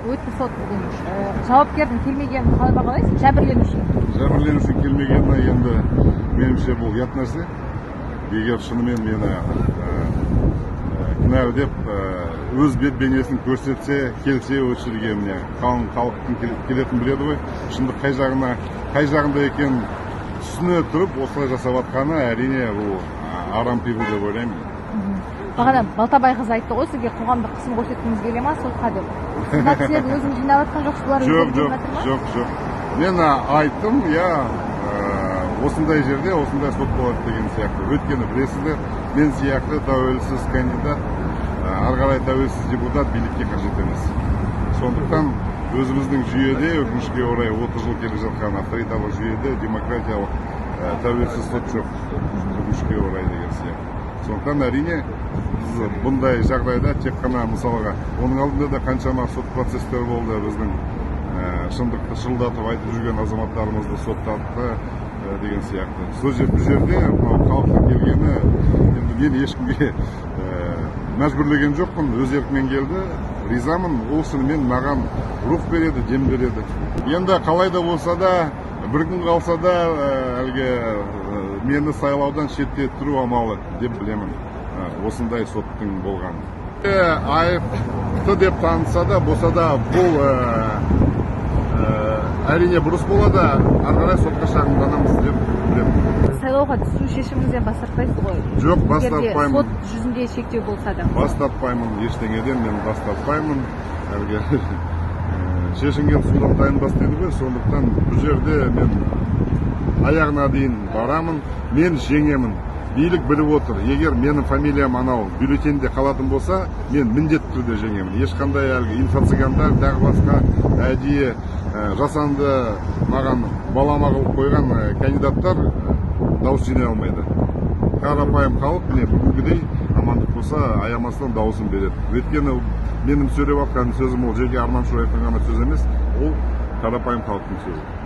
Өтті сот бүгін. Жауапкердің келмегенін қалай бағалайсыз, жәбірленуші? Жәбірленуші келмегені енді, меніңше, бұл ұят нәрсе. Егер шынымен мені кінәлі деп өз бет бейнесін көрсетсе, келсе осы жерге, міне, қалың халықтың келетінін біледі ғой. Шындық қай жағына, қай жағында екенін түсіне тұрып осылай жасап жатқаны, әрине, бұл арам пиғыл деп ойлаймын. Бағана Балтабай қызы айтты ғой сізге, қоғамдық қысым көрсеткіңіз келе ма сотқа деп. Сіз мына кісілерді өзіңіз жинап жатқан жоқсыз, бұлар Жоқ. өздері Жоқ. келіп жатыр ма? Жоқ, мен айттым, иә, осындай жерде осындай сот болады деген сияқты. Өйткені білесіздер, мен сияқты тәуелсіз кандидат, ары қарай тәуелсіз депутат билікке қажет емес. Сондықтан өзіміздің жүйеде, өкінішке орай, 30 жыл келе жатқан авторитарлық жүйеде демократиялық, тәуелсіз сот жоқ, өкінішке орай, деген сияқты. Сондықтан, әрине, біз бұндай жағдайда тек қана, мысалға, оның алдында да қаншама сот процестер болды, біздің шындықты шырылдатып айтып жүрген азаматтарымызды соттатты деген сияқты. Сол жер, бұл жерде мынау халықтың келгені, енді мен ешкімге мәжбүрлеген жоқпын, өз еркімен келді, ризамын. Ол шынымен маған рух береді, дем береді. Енді қалай да болса да, бір күн қалса да, әлгі мені сайлаудан шеттеттіру амалы деп білемін осындай соттың болғанын. Айыпты деп таныса да болса да, бұл әрине бұрыс болады. Ары қарай сотқа шағымданамыз деп білемін. Сайлауға түсу шешіміңізден бас тартпайсыз ғой? Жоқ, бас Егер де тартпаймын. сот жүзінде шектеу болса да. Бас тартпаймын ештеңеден, мен бас тартпаймын. Әлгі шешінген судан тайынбас дейді ғой. Сондықтан бұл жерде мен аяғына дейін барамын, мен жеңемін. Билік біліп отыр, егер менің фамилиям анау бюллетеньде қалатын болса, мен міндетті түрде жеңемін. Ешқандай әлгі инфо-цыгандар, тағы басқа әдейі жасанды маған балама қылып қойған кандидаттар дауыс жинай алмайды. Қарапайым халық, міне, бүгінгідей амандық болса, аямастан дауысын береді. Өйткені менің сөйлеп жатқан сөзім ол жеке Арман Шораевтың ғана сөзі емес, ол қарапайым халықтың сөзі.